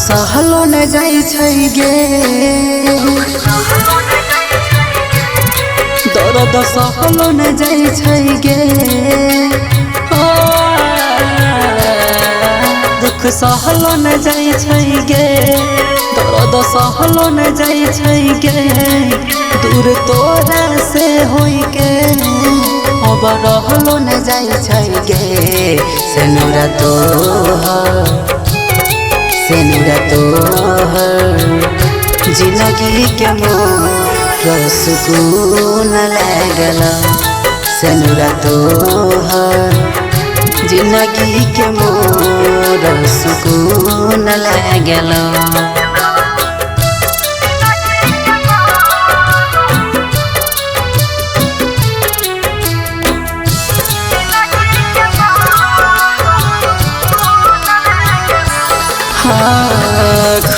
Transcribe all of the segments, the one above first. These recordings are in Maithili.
सहलो न जाइ छै गे, दर्द सहलो न जाइ छै गे, दुख सहलो न जाइ छै गे, दर्द सहलो न जाइ छै गे। दूर तोरा से होई के अब रहलो न जाइ छै गे। सेनुरा तोहर, सेनुरा तोहर जिंदगी के मोर सुकून लागल। सेनुरा तोहर जिंदगी के मोर सुकून लागल।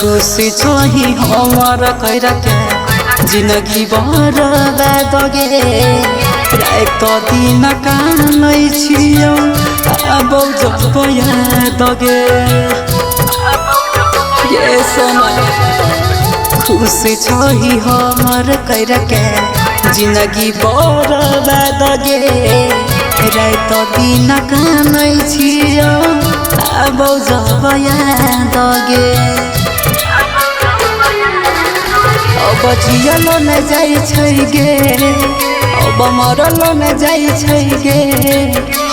खुशी छोही हमर कैर के जिंदगी बर्बाद गे। रात दिन कानै छियौ आबौ जब याद गे। ये समय खुशी छोही हमर कैर के जिंदगी बर्बाद गे। रात दिन कानै छियौ आबौ जब याद गे। अब जियलो न जाइ छै गे, अब मरलो न जाइ छै गे।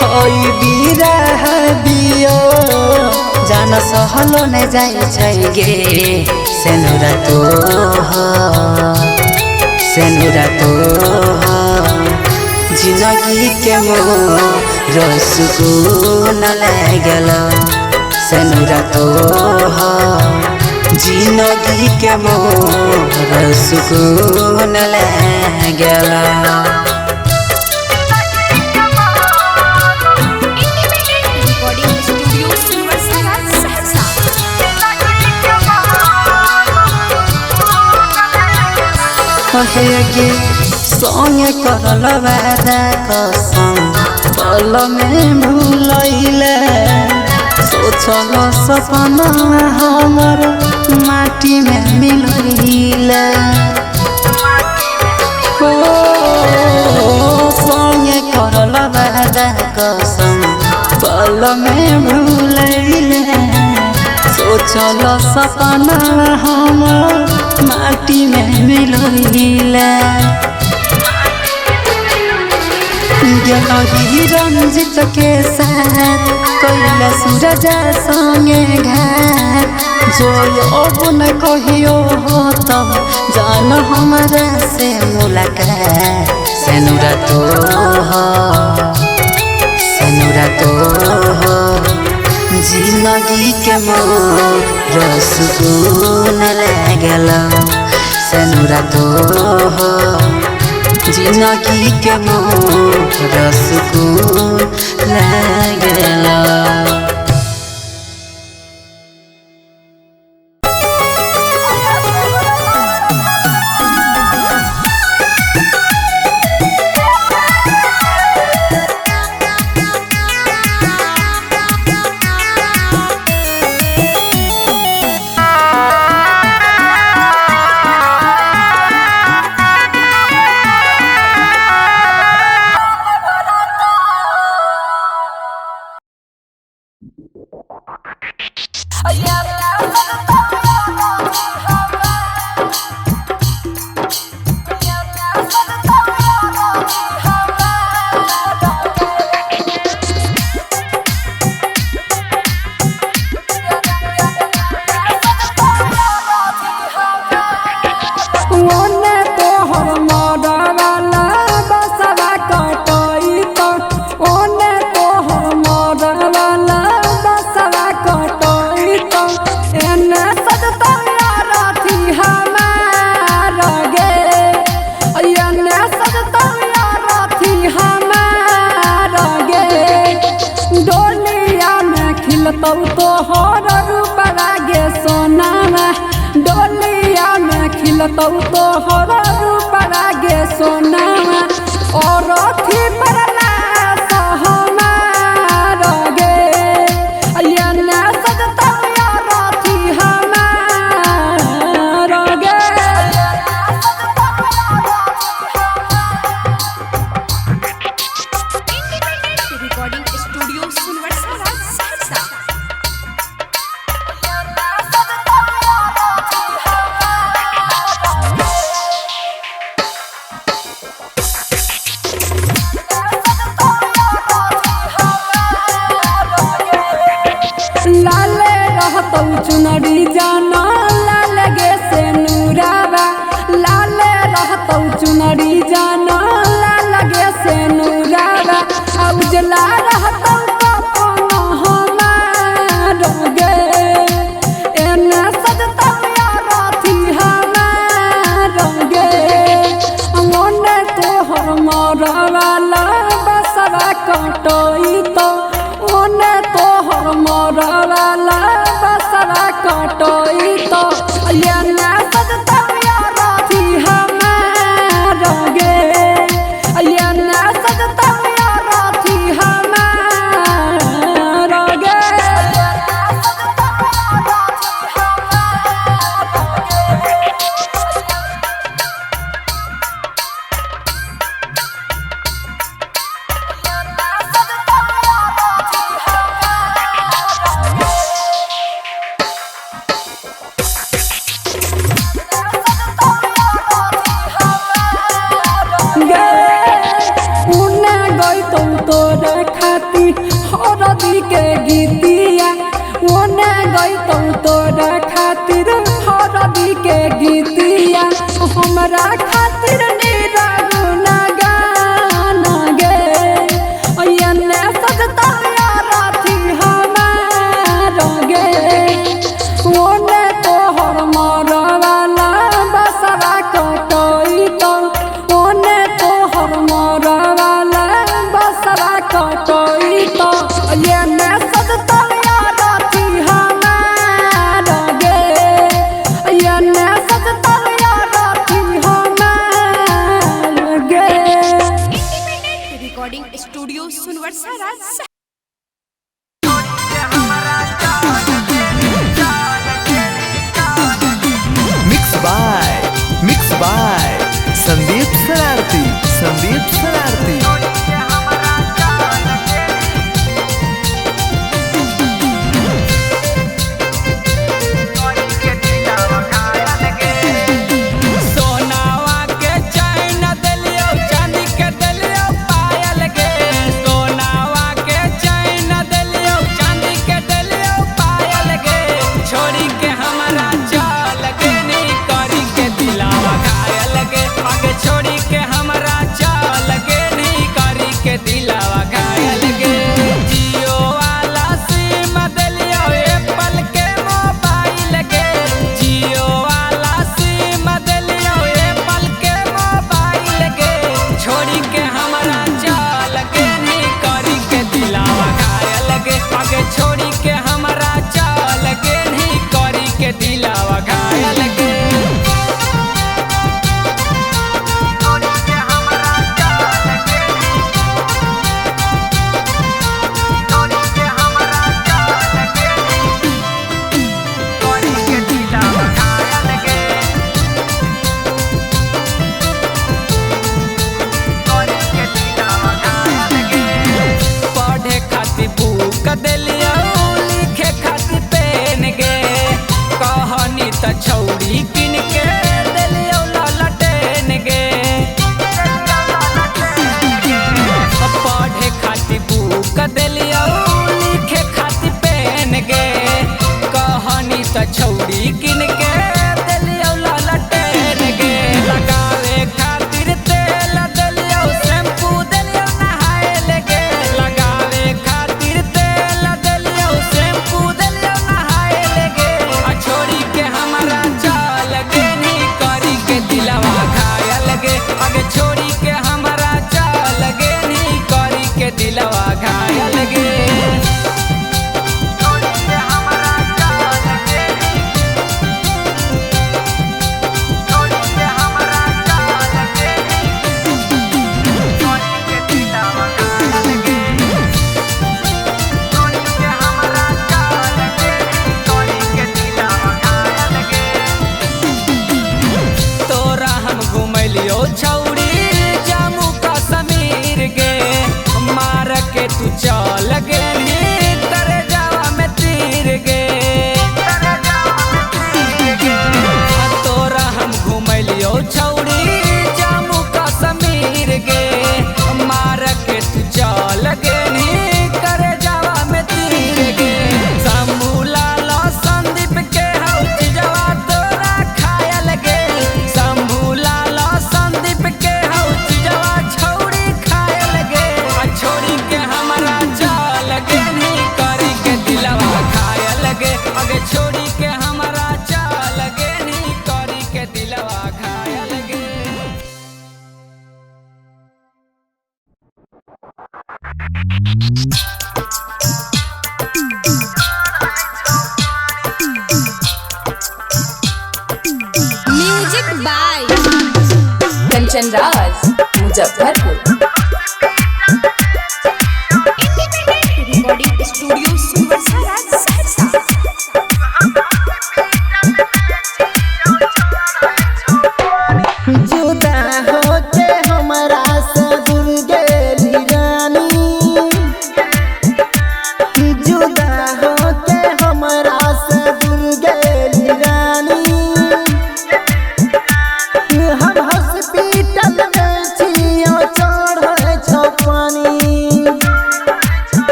हई बिरह बियो जान सहलो न जाइ छै गे। सेनुरा तोहर, सेनुरा तोहर जिंदगी के मोर सुकून लागल। सेनुरा तोहर जिंदगी के मोर सुकून लागल। कहे के संगे करल वादा कसम पल में भूलैले। सोचल सपना हमर माटी में मिलैले। हो संगे करल वादा कसम पल में भूलैले। सोचल सपना हमर माटी में मिलैले। गेलही रंजित के साथ कैला सूरज संगे घात। जो अब न कहियो हो तब जान हमरा से मुलाकात। सेनुरा तोहर, सेनुरा तोहर जिंदगी के मोर सुकून लागल। सेनुरा तोहर जिंदगी के मोर सुकून लागल। खिलतौ तोहर रूपवा गे सोनावा और अथी परला सहमार गे एने सजतौ अरथी हमार। चाहतौ कफन हमार गे एने सजतौ अरथी हमार गे ओने तोहर मरवाला बसवा कटैतो ओने तोहर मरवाला बसवा कटैतो एने सजतौ अरथी हमार गे एने सजतौ अरथी हमार गे। गे उने गइतौ तोरा खातिर हरदी के गीतिया उने गइतौ तोरा खातिर हरदी के गीतिया हमरा खातिर निरागुना गाना गे एने सजतौ अरथी हमार गे ओने तोहर मरवाला बसवा कटैतौ ओने तोहर मरवाला बसवा कटैतौ एने सजतौ अरथी हमार गे एने सजतौ अरथी हमार गे। इंडिपेंडेंट रिकॉर्डिंग स्टूडियो सुनवर सारा। Mix by Sandeep Shararti, Sandeep Shararti. सोनावा के चैन देलियो, चांदी के देलियो पायल गे। सोनावा के चैन देलियो, चांदी के देलियो पायल गे। छोड़ी के हमरा चल गे नी करी के दिलावा घायल गे। आगे छोड़ी के हमरा चल गे नी करी के दिलावा घायल गे। जियो वाला सिम देलियो, एप्पल के मोबाइल गे। जियो वाला सिम देलियो, एप्पल के मोबाइल गे। छोड़ी के हमरा चल गे नी करी के दिलावा घायल गे। आगे छोड़ी के हमरा चल गे नी करी के दिलावा घायल गे। पढ़े खातिर बुक देलियो, लिखे खातिर पेन गे। कहनी त छौरी किन के देलियो ललटेन गे। पढ़े खातिर बुक देलियो, लिखे खातिर पेन गे। कहनी त छौरी किन के देलियो ललटेन गे। लगावे खातिर तेल देलियो, शैम्पू देलियो नहाए गे। लगावे खातिर तेल देलियो, शैम्पू देलियो नहाए गे। आ छोड़ी के हमरा चल गे नी करी के दिलवा घायल गे। आगे छोड़ी के हमरा चल गे नी करी के दिलवा घायल गे। तोरा हम घुमैलियो छौरी जम्मू कश्मीर गे। मार के तू चल गे नी करे जावा में तीर गे। तोरा हम घुमैलियो छौरी जम्मू कश्मीर गे। मार के तू चल गे नी करे जावा में तीर गे। शंभू लाल संदीप के हौ चिजवा तोरा खायल गे। शंभू लाल संदीप के हौ चिजवा छौरी खायल गे। आ छोड़ी के हमरा चल Music by Kanchan Raj Muzaffarpur. Independent recording studio Sonbarsa Raj Saharsa. जुदा होके हमरा से दूर गेली रानी, जुदा होके हमरा से दूर गेली रानी। हम हॉस्पिटल में छियो चढ़ै छौ पानी,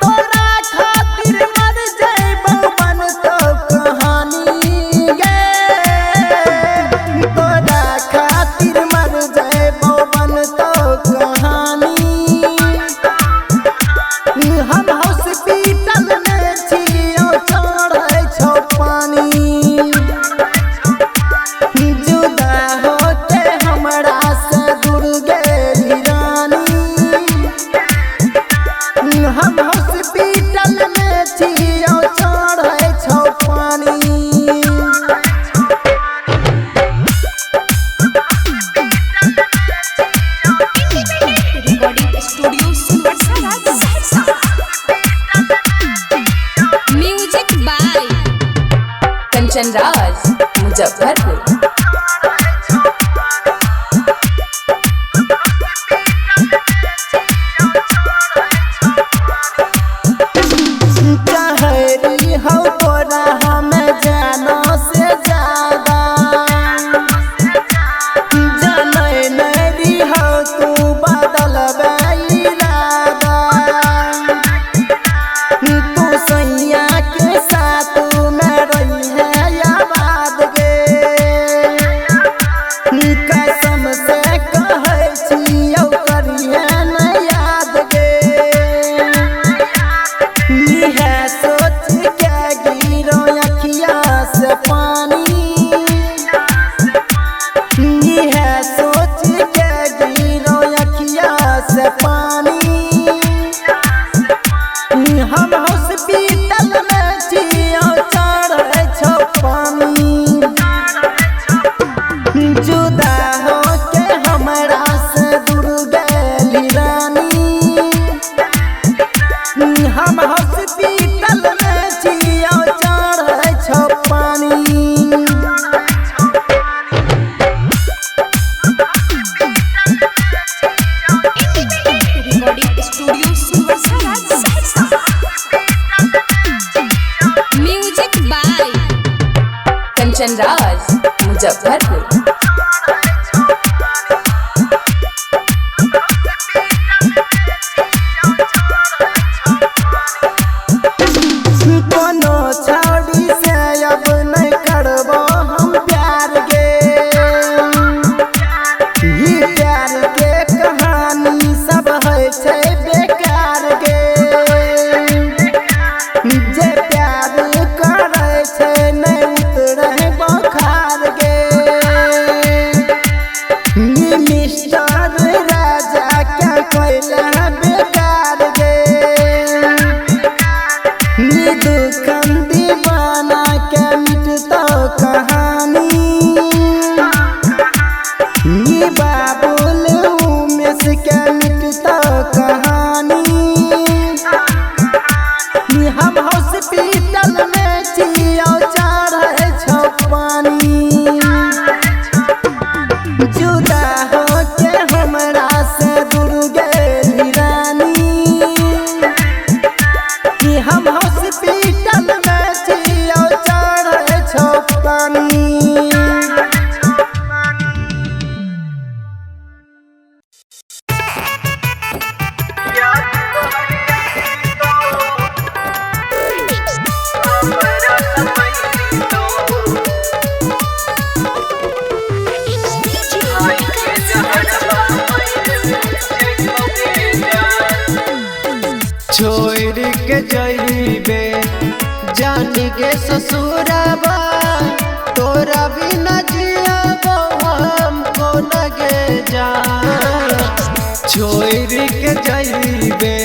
तोरा खातिर मर जइबौ बनतौ कहानी गे। तोरा खातिर मर जइबौ बनतौ कहानी। हम हॉस्पिटल में छियो चढ़ै छौ पानी, जुदा होके हमरा से दूर गेली रानी। हम हॉस्पिटल में छियो चढ़ै छौ पानी। Independent recording studio Sonbarsa Raj Saharsa. Music by Kanchan Raj Muzaffarpur. कहरी हौ तोरा हम जानो से ज्यादा, जानै नरी हौ तू बदलबै इरादा। तू सैया के साथ में रही है आबाद गे, कसम से कहै छियौ करिहे नै याद गे। इहे सोच के गिरो अखिया से पानी, इहे सोच के गिरो अखिया से पानी। हम हॉस्पिटल में छियो चढ़ै छौ पानी, जुदा होके हमरा से दूर गेली रानी। हम हॉस्पिटल में छियो चढ़ै छौ पानी। Independent recording studio Sonbarsa Raj Saharsa. Music by Kanchan Raj Muzaffarpur. कोनो छौड़ी से अब नहीं करबो हम प्यार गे, ई प्यार के कहानी सब होइ छै बेकार गे। जे प्यार करै छै नहि उतरै बोखार गे। ई मिस्टर राजा के कैला बेकार गे, दुखन दीवाना के मिटतौ कहानी। ई बाबुल उमेश के मिटतौ कहानी। हम हॉस्पिटल में छियो चढ़ै छौ पानी, जुदा होके हमरा से दूर गेली रानी। हम हॉस्पिटल में छियो चढ़ै छौ पानी। छोड़ के जइबे जान के ससुराबा, तोरा बिना जियबो हम कोना गे जान। छोड़ के जइबे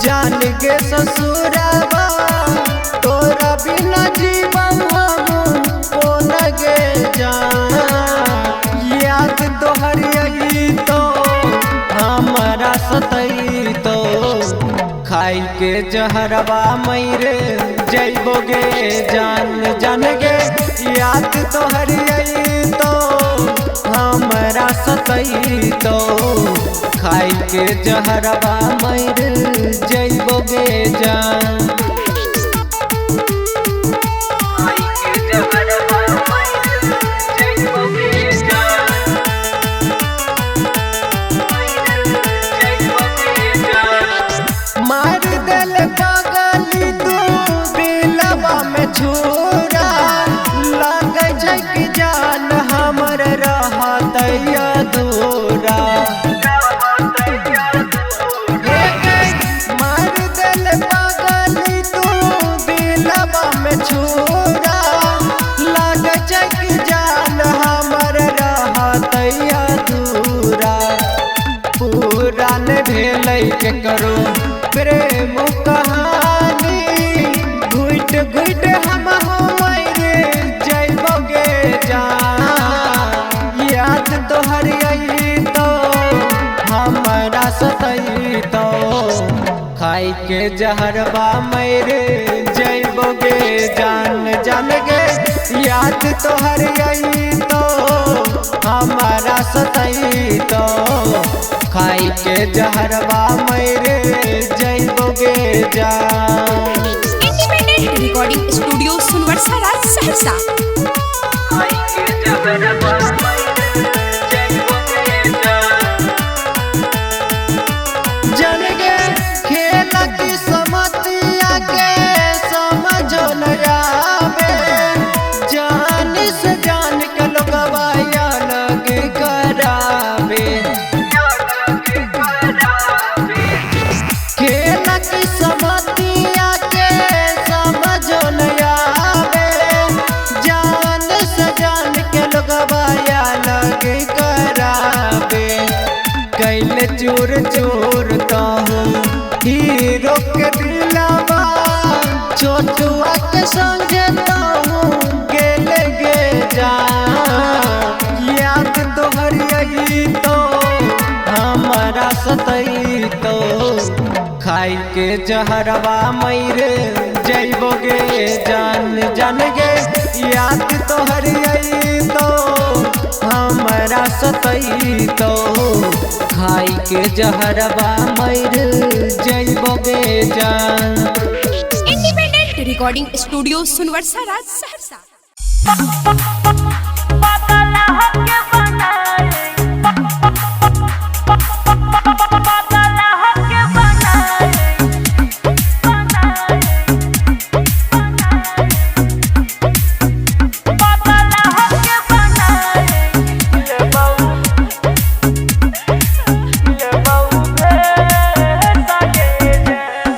जान के ससुराबा, तोरा बिना जीवन हम कोना गे जान याद तोहर अइतो हमरा सतैतो खाई के जहरबा मरे जइबो गे जान जान गे याद तोहर अइतो हमरा सतैतो खाई के जहरबा मरे जइबो गे जान मार दिल पगली तू दिलवा में छुरा लागे छै कि जान हमर रहत अधूरा मार दिल पगली तू दिलवा में छुरा लागे छै कि जान हमर रहत अधूरा पुरान भेलै केकरो प्रेम कहानी घुट घुट हम मरे जइबो गे जान याद तोहर अइतो हमरा सतैतो खाई के जहरबा मरे जइबो गे जान जान गे याद तोहर अइतो हमरा सतैतो खाई के जहरबा मरे जइबो गे जान। Independent recording studio Sonbarsa Raj Saharsa. जन गे खेल की समतिया के समझो न आवे जान से जान के लोगवा अलग करावे खेल की समतिया के समझो न आवे जान से जान के लोगवा अलग करावे कैल चूर चूर तहूँ हीरो के दिलावा छोटुआ के संगे तहूँ गेल गे जा याद तोहर अइतो हमरा सतैतो खाई के जहरबा मरे जइबो गे जान जान गे याद तोहर अइतो हमरा सतैतो खाई के जहरबा मरे जइबो गे जान। Independent recording studio Sonbarsa Raj Saharsa.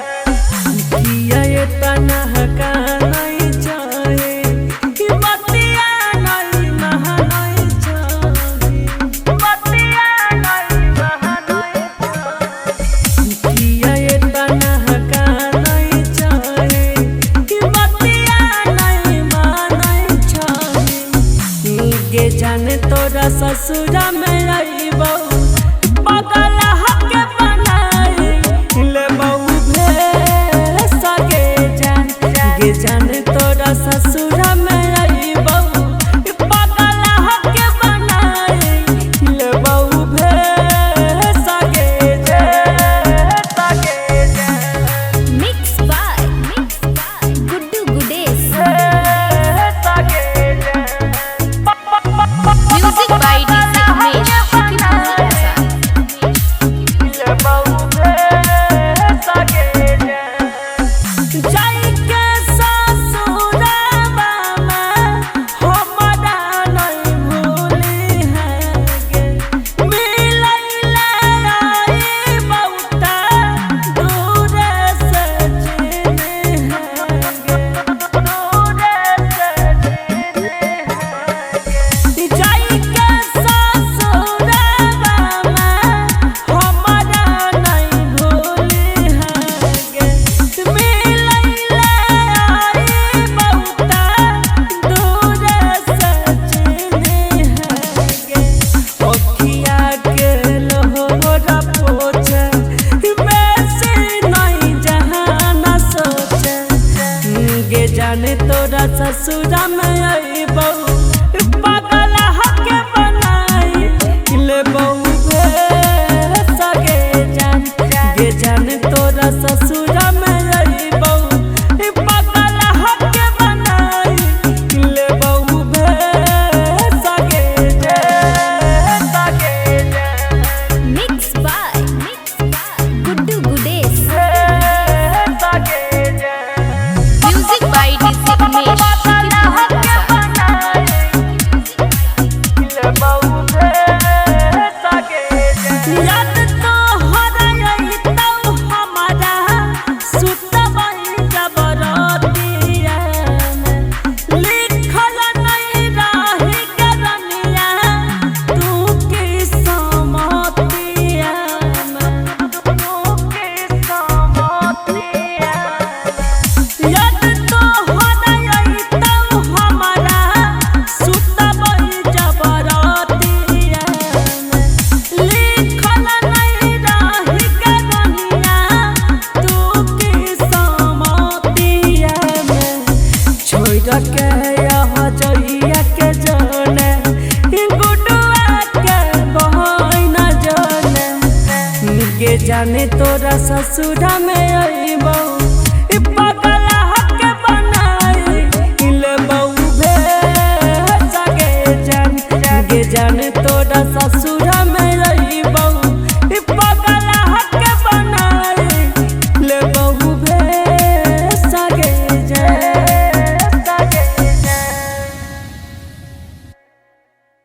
किया ये तनह का नहीं चाहे कि बतिया नहीं महा नहीं चाहे बतिया नहीं महा नहीं किया ये तनह का नहीं चाहे कि बतिया नहीं महा नहीं चाहे गे जाने तोरा ससुरा में आईबो बगल हक बनाई ले बहू भे सगे जान गे जान तोरा ससुरा में आईबो बगल हक बनाई ले बहू भे सगे जान सगे जान मिक्स बाय गुड्डू गुडेश सगे जान म्यूजिक बाय डीजे उमेश जाई के ससुरावा ससुरा में अइबौ।